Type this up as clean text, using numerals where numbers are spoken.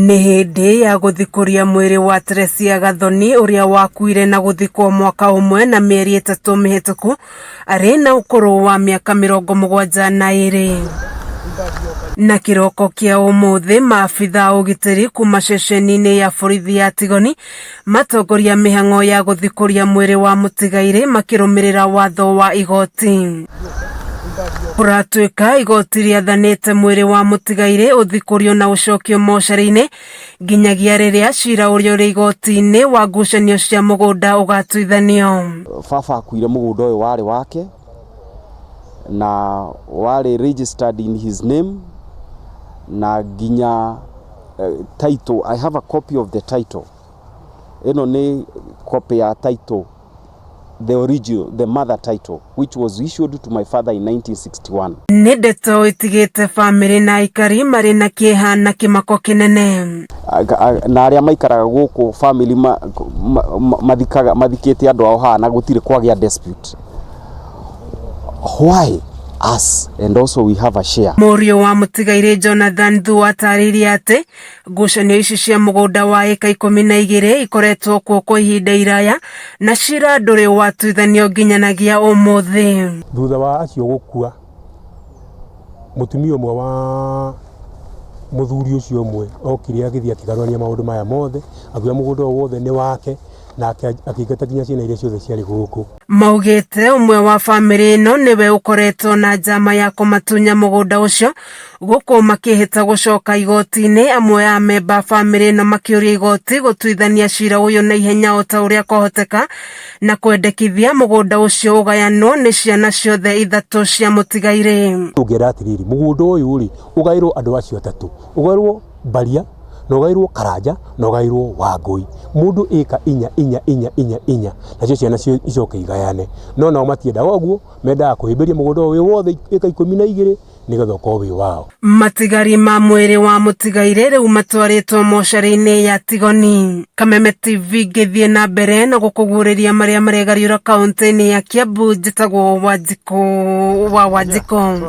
Nĩ hĩndĩ ya gũthikũria mwĩrĩ wa Teresia Gathoni ũrĩa wakuire na gũthikwo mwaka ũmwe na mĩeri 3 mĩhĩtũku arĩ na ũkũrũ wa mĩaka 72. Na kĩroko kĩa ũmũthĩ maabitha a ũgitĩri kuma ceceni-inĩ ya borithi ya Tigoni matongoria mĩhang'o ya gũthikũria mwĩrĩ wa mũtigairĩ makĩrũmĩrĩra watho wa igoti. Kũratuĩka igoti rĩathanĩte mwĩrĩ wa mũtigairĩ ũthikũrio na ũcokio mocarĩ-inĩ nginyagia rĩrĩa cira ũrĩa ũrĩ igoti-inĩ wa ngucanio cia mũgũnda ũgatuithanio. Baba akuire mũgũnda ũyũ warĩ wake na warĩ registered in his name na nginya title. I have a copy of the title. Ĩno nĩ copy ya title, the original, the mother title, which was issued to my father in 1961. Nĩ ndeto itigĩte bamĩrĩ na aikari marĩ na kĩeha na kĩmako kĩnene. Na arĩa maikaraga gũkũ family mathikaga mathikĩte andũ ao haha na gũtirĩ kwagĩa dispute. Why us? And also we have a share. Mũriũ wa mũtigairĩ Jonathan Thu atarĩirie atĩ ngucanio ici cia mũgũnda wa ĩka 12 ikoretwo kuo kwa ihinda iraya na cira ndũrĩ watuithanio nginyanagia ũmũthĩ. Thutha wa acio gũkua, mũtumia ũmwe wa mũthuri ũcio ũmwe okire agĩthiĩ akĩgarũrania maũndũ maya mothe, akiuga mũgũnda ũyũ wothe nĩ wake, nake akĩingata nginya ciana iria ciothe ciarĩ gũkũ. Maugĩte ũmwe wa bamĩrĩ ĩno nĩwe ũkoretwo na njama ya kũmatunya mũgũnda ũcio gũkũ makĩhĩta gũcoka igoti-inĩ. Amwe a memba a bamĩrĩ ĩno makĩũria igoti gũtuithania cira ũyũ na ihenya o ta ũrĩa kwahoteka na kwendekithia mũgũnda ũcio ũgayanwo nĩ ciana ciothe ithatũ cia mũtigairĩ. Tũngĩenda atĩrĩrĩ, mũgũnda ũyũ rĩ ũgaĩrwo andũ acio atatũ, ũgaĩrwo Mbaria na ũgaĩrwo Karanja na ũgaĩrwo Wangũi, mũndũ ĩka 4 4 4 4 4, nacio ciana icoke igayane. No nao matiendaga ũguo, mendaga kũhĩmbĩria mũgũnda ũyũ wĩ wothe ĩka 12 nĩgetha ũkorwo wĩ wao. Matigari ma mwĩrĩ wa mũtigairĩ rĩu matwarĩtwo mocarĩ-inĩ ya Tigoni. Kameme TV ngĩthiĩ na mbere na gũkũguũrĩria marĩa maregariũra kaũntĩ-inĩ ya Kiambu. Njĩtagwo Wanjikũ wa Wanjikũ.